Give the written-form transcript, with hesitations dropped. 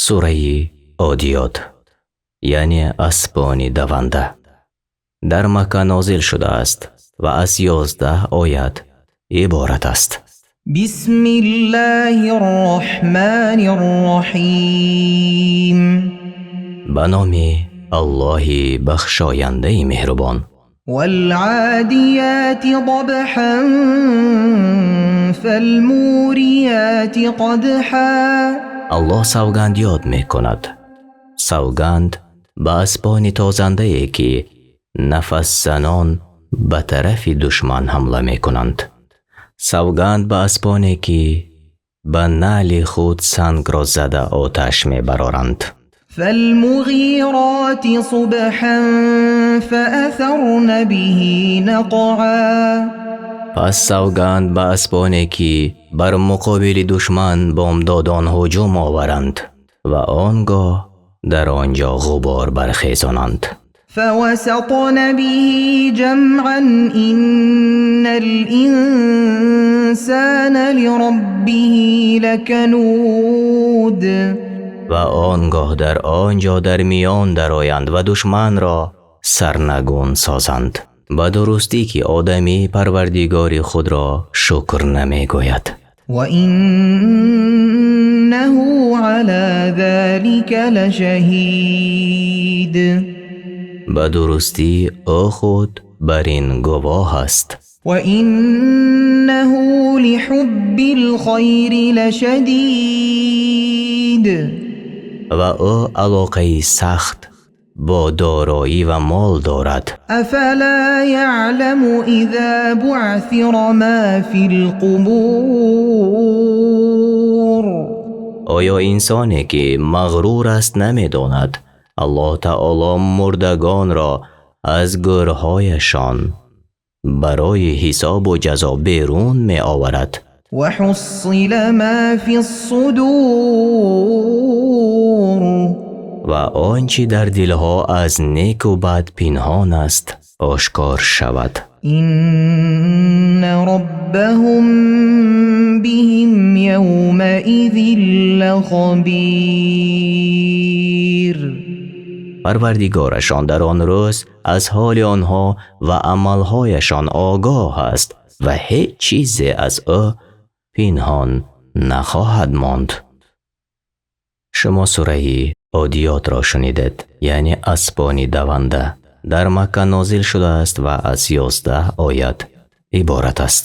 Сураи Одиёт, яъне аспони даванда, дар Макка нозил шудааст ва аз 11 оят иборат аст. Бисмиллоҳир-раҳмонир-раҳим. Ба номи Аллоҳи бахшояндаи меҳрубон. Вал-одиёти забҳан фал-муриёти қадҳан. Аллоҳ савганд ёд мекунад. Савганд ба аспони тозандае, ки нафасзанон ба тарафи душман ҳамла мекунанд. Савганд ба аспоне, ки ба наъли худ сангро зада оташ мебароранд. Фал-муғироти субҳан фаасарна биҳи нақъан. Пас савганд ба аспоне, ки бар муқобили душман бомдодон ҳуҷум оваранд ва он гоҳ дар он ҷо ғубор бархезонанд. Фавасатна биҳи ҷамъан иннал-инсона лироббиҳи лакануд. Ва он гоҳ дар он ҷо дар миён дароянд ва душманро сарнагун созанд. Ба дурустӣ, ки одамӣ Парвардигори худро шукр намегӯяд. Ва иннаҳу ало золика лашаҳид. Ба дурустӣ, ӯ худ бар ин гувоҳ аст. Ва иннаҳу лиҳуббил хайри лашадид. Ва ӯ алоқаи сахт бо дороӣ ва мол дорад. Афало яъламу изо буъсира мо фил қубур. Оё инсоне, ки мағрур аст, намедонад, Аллоҳи таъоло мурдагонро аз гӯрҳояшон барои ҳисоб ва ҷазо берун меоварад? Ва ҳуссила мо фис-судур. Ва он чи дар дилҳо аз неку бад пинҳон аст, ошкор шавад. Инна роббаҳум биҳим явмаизин лахабир. Парвардигорашон дар он рӯз аз ҳоли онҳо ва амалҳояшон огоҳ аст ва ҳеҷ чизе аз ӯ пинҳон нахоҳад монд. Шумо сураи Одиётро шунидед, яъне аспони даванда. Дар Макка нозил шудааст ва аз 11 оят иборат аст.